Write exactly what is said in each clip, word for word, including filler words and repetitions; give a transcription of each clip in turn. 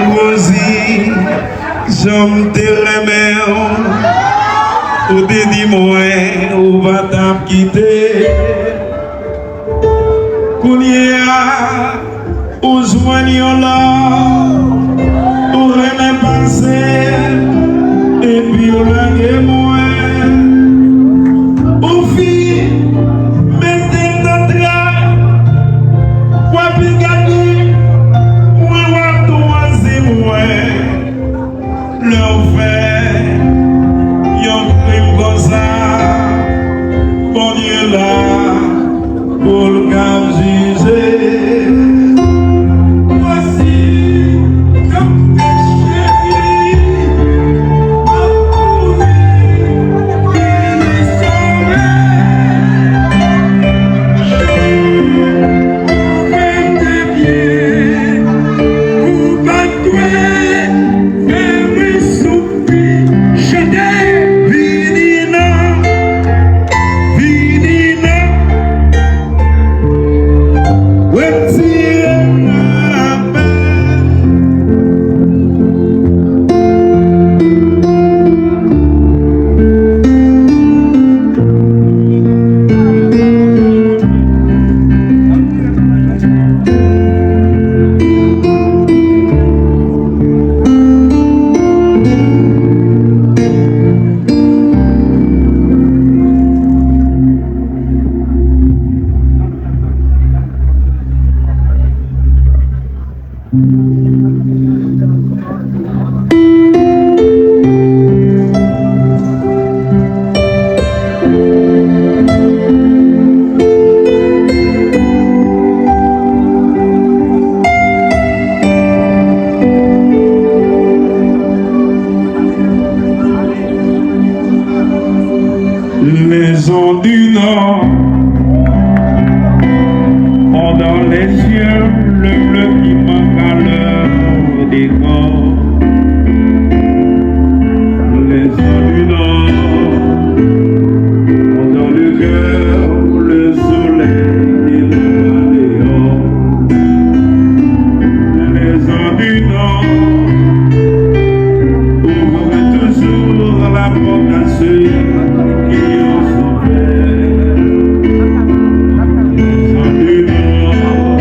Rosie, jan m te renmen w, ou te di mwen ou pa t ap kite. Kounye a, ou jwenn yon lòt, ou renmen pase, epi ou lage mwen. Ou fin mete m nan tray, w ap gade mwen, w ap twaze mwen. Lè w fè yon krim konsa, Bondye la pou l ka jije. Voici, tanpri cheri, m ap kouri vini sove. Ou fè m te byen, ou pa t dwe fè mwen soufri. Chante, vini non, vini non, retire m nan lapèn. Les ondes du Nord ont dans les yeux le bleu qui manque à leur décor. Les ondes du Nord ont dans le cœur le soleil qui lève dehors. Les ondes du Nord ouvrent toujours la porte à ceux qui ont souffert. Les ondes du Nord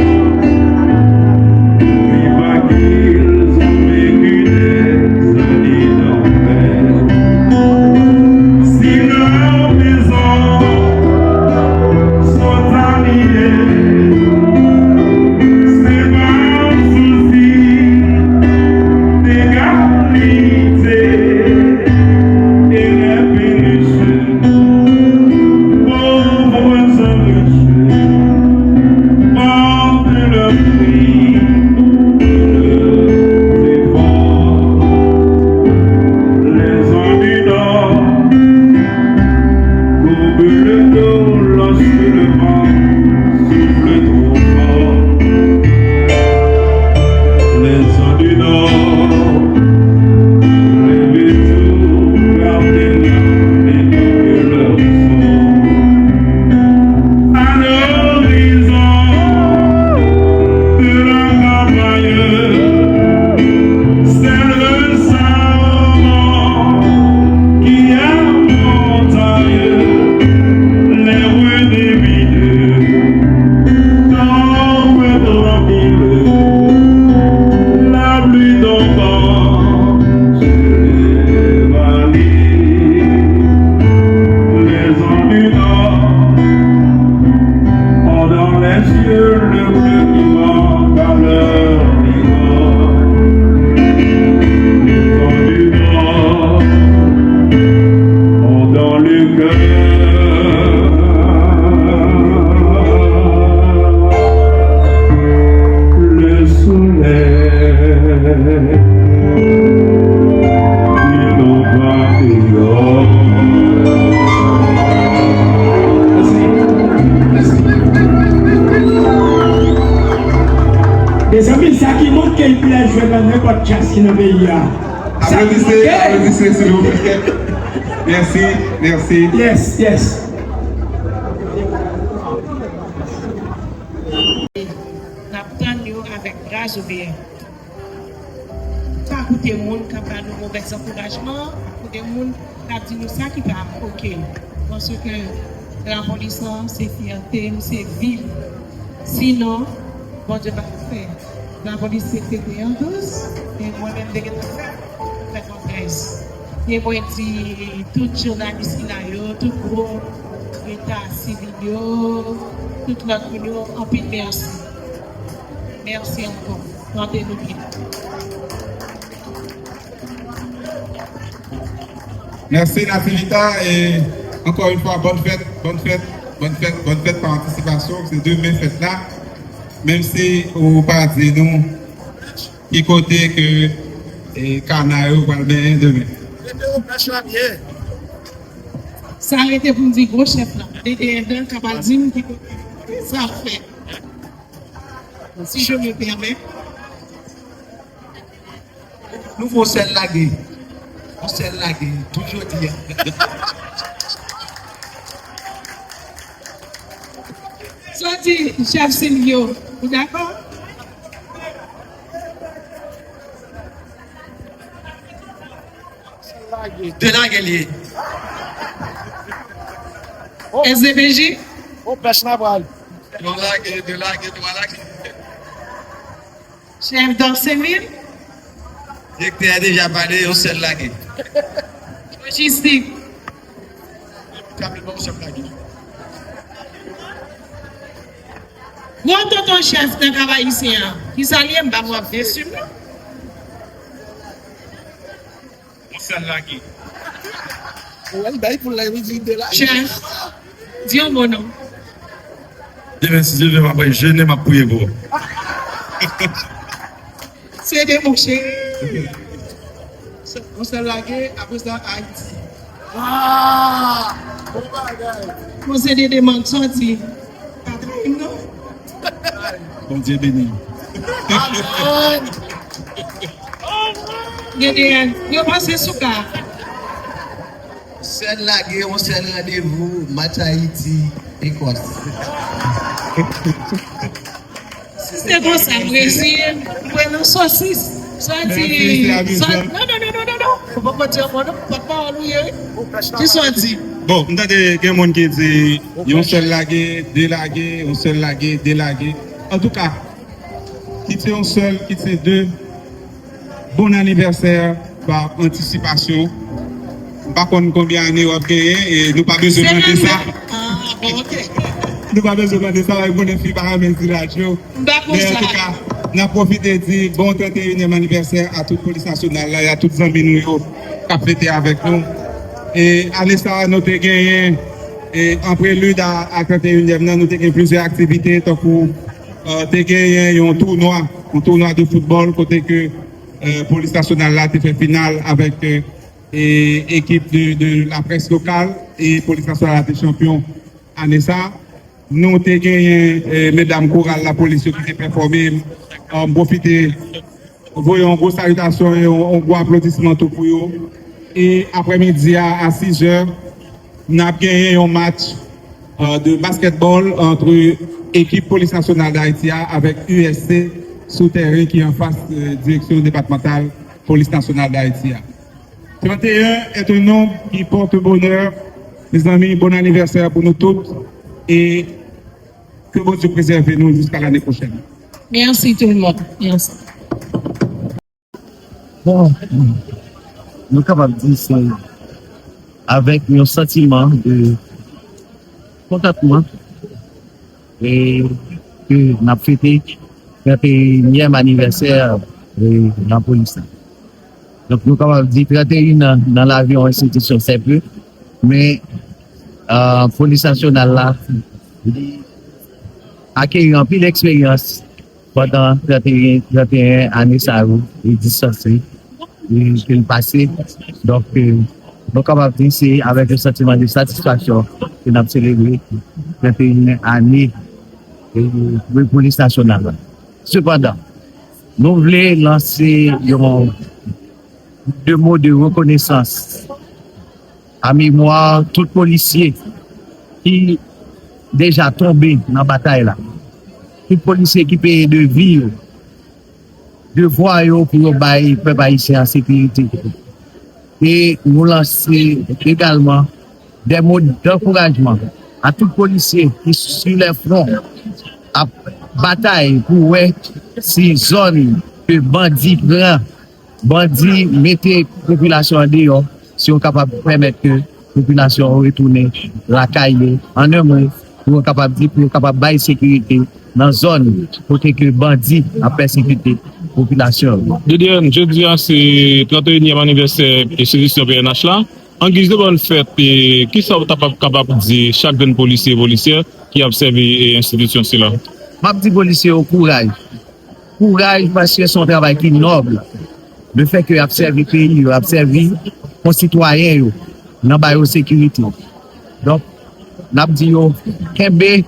n'oublient pas qu'ils ont vécu des années d'enfer. Si leurs maisons sont abîmées, c'est par souci d'égalité et les péchés pauvres et riches portent le fruit de leurs efforts. Les ondes du Nord courbent le dos lorsque le vent souffle trop fort. Les ondes du Nord lèvent tout par des lames et de leur sang. À l'horizon de la campagne, c'est le Sarment qui accompagne les rues des villes, tombe tranquille la pluie tombant sur les vallées. Les ondes du Nord ont dans les yeux le bleu qui manque à leur décor. Les ondes du Nord ont dans le cœur le soleil qui lève dehors. Mezanmi, sa ki manke l pou l al jwe nan nenpòt djaz ki nan peyi a. Sa ki manke l. Aplodisez, aplodisez, s'il vous plaît. Merci, merci. Yes, yes. N ap tann yo avèk gras oubyen. Koute moun k ap ba nou movèz ankourajman, koute moun k ap di nou sa ki pa oke. Paske lapolis lan se fyète m, se vi m. Sinon, Bondye pa t ap fè lapolis te trete an dous, e mwen menm te gentan fè, fè kontrèz. E mwen di tout jounalis ki la yo, tout gwo eta sivil yo, tout lòt moun yo, anpil mèsi. Mèsi ankò. Tande nou byen. Mèsi Nativita e ankò yon fwa bòn fèt, bòn fèt, bòn fèt, bòn fèt pa antisipasyon, se demen fèt la. Menm si ou pa di nou ki kote ke e, kana yo pral benyen demen. Rete yo pèch la byen. Sa rete pou m di gwo chèf la. Dede Endan ka pral di m ki kote sa fèt. Si je me permets. Nou fè yon sèl lage. Yon sèl lage. Tout jodi a. Sa di chèf Silvio, ou dakò? De lage l ye. S D P J? O pèch la pral. Yon lage, de lage, twa lage. Chèf Dorsemil? Direktè a deja pale, yon sèl lage. Lojistik. Kapitèn yon sèl lage. Gwo tonton chèf nan Kap Ayisyen an. Kisa l ye? M pa wè ap desi m non. Yon sèl lage. Ou wè l bay pou l la, li di de la. Chèf, di yon mo non. Demen si Dye vle m ap jene, m ap priye pou ou. Se de mouche. Yon sèl lage, apre sa Ayiti. Bon se de demann soti. Pa trayi m non. Bondye beni. Gen de yo panse sou ka. Sèl lage, yon sèl randevou, match Ayiti, Ekòs. Si se konsa, Brezil, mwen nan sosis. Soti, soti, non, non, non, non, non, non. Ou poko di anmò non, pòt pawòl ou ye wi. Ki soti. Bon, m tande gen moun ki di yon sèl lage, de lage, yon sèl lage, de lage. Antouka, kit se yon sèl, kit se de, bon anivèsè pa antisipasyon. M pa konn konbyen ane w ap genyen e nou pa bezwen mande sa. Nou pa bezwen mande sa, e moun fi pa renmen di laj yo. Men antouka, n ap pwofite di bon trannteyenyèm anivèsè a tout Polis Nasyonal la e a tout zanmi nou yo k ap fete avèk nou. E ane sa a, nou te genyen, e an prelid a, a trannteyenyèm nan, nou te gen plizyè aktivite tankou te genyen yon tounwa, yon tounwa de foutbòl kote ke Polis Nasyonal la te fè final avèk e, ekip de, de laprès lokal e Polis Nasyonal la te chanpyon ane sa. Nou te genyen e, medam koral lapolis yo ki te pèfòme. M pwofite voye yon gwo salitasyon e yon, yon gwo aplodisman tou pou yo. E aprèmidi a, a sizè, n ap genyen yon match de basketball antre ekip Polis Nasyonal d Ayiti a avèk U S C sou tèren ki anfas direksyon depatmantal Polis Nasyonal d Ayiti a. Trannteyen est un nombre qui porte bonheur. Mezanmi, bon anivèsè pou nou tout e ke Bondye prezève nou jiska lane pwochèn. Merci tout le monde. Merci. Bon, nou kapab di se avèk yon santiman de kontantman e ke n ap fete trannteyenyèm anivèsè e, lapolis la. Donk nou kapab di trannteyen an nan lavi yon enstitisyon se peu, men e, Polis Nasyonal la li akeyi anpil eksperyans pandan trannteyen, trannteyen ane sa yo, e distans li, e, ke l pase. Donk, e, nou kapab di se avèk yon santiman de satisfaksyon ke n ap selebre trannteyen ane, e, Repolis Nasyonal la. Sepandan, nou vle lanse yon de mo de rekonesans a memwa tout polisye ki deja tonbe nan batay la. Tout polisye ki peye de vi yo. devwa yo pou yo bay pèp ayisyen an sekirite. E nou lanse egalman de mo dankourajman a tout polisye ki sou lè fwon ap batay pou wè si zòn ke bandi pran, bandi mete popilasyon an deyò, si yo kapab pèmèt ke popilasyon an retounen lakay yo, an en mo, pou yo kapab di, pou yo kapab bay sekirite nan zòn kote ke bandi ap pèsekite popilasyon yo. D D N, jodi a se trannteyinyèm anivèsè enstitisyon P N H la. An giz de bòn fèt, e, kisa w ta p ap kapab di chak grenn polisye e polisyè ki ap sèvi, e, enstitisyon sila? M ap di polisye yo kouraj. Kouraj, paske se yon travay ki nòb. Lefètke y ap sèvi peyi yo, y ap sèvi konsitwayen yo nan ba yo sekirite. Donk, n ap di yo kenbe,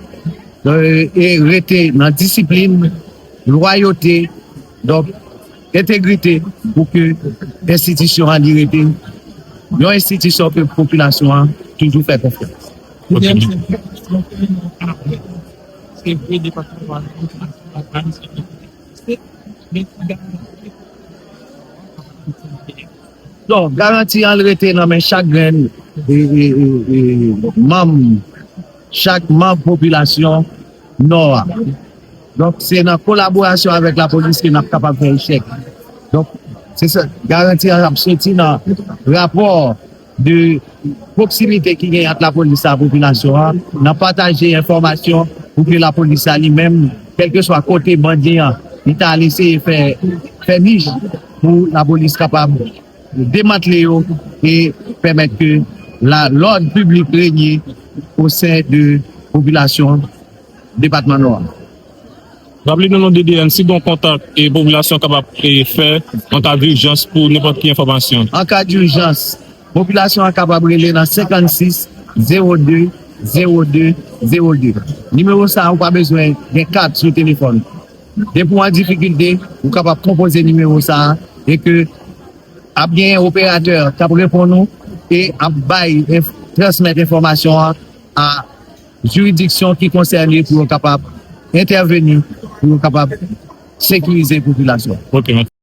e, e rete nan disiplin, lwayote, donk, entegrite pou ke enstitisyon an li rete yon enstitisyon ke popilasyon an toujou fè konfyans. Ok. Donk, garanti an rete nan men chak grenn, e, e, e, e, manm, chak manm popilasyon Nò a. Donk, se nan kolaborasyon avèk lapolis ke n ap kapab fè echèk. Donk, se sa, garanti an ap soti nan rapò de pwoksimite ki gen ant lapolis ak popilasyon an, nan pataje enfòmasyon pou ke lapolis la li menm, kèlkeswa kote bandi an, li ta al eseye fè, fè nich pou lapolis kapab demantle yo e pèmèt ke la, lòd piblik renye o sen de popilasyon depatman Nò a. Raple nou, non, D D N, si gen yon kontak e popilasyon kapab e fè an ka dijans pou nenpòt ki enfòmasyon. An ka dijans, popilasyon an kapab rele nan senkannsis zewo de zewo de zewo de. Nimewo sa a, ou pa bezwen gen kat sou telefòn. Depi w an difikilte, ou kapab konpoze nimewo sa a e ke ap gen operatè k ap reponn ou e ap bay, enf-, transmèt enfòmasyon an a jiridiksyon ki konsène pou yo kapab entèveni, pou yo kapab sekirize popilasyon. Ok, mèsi.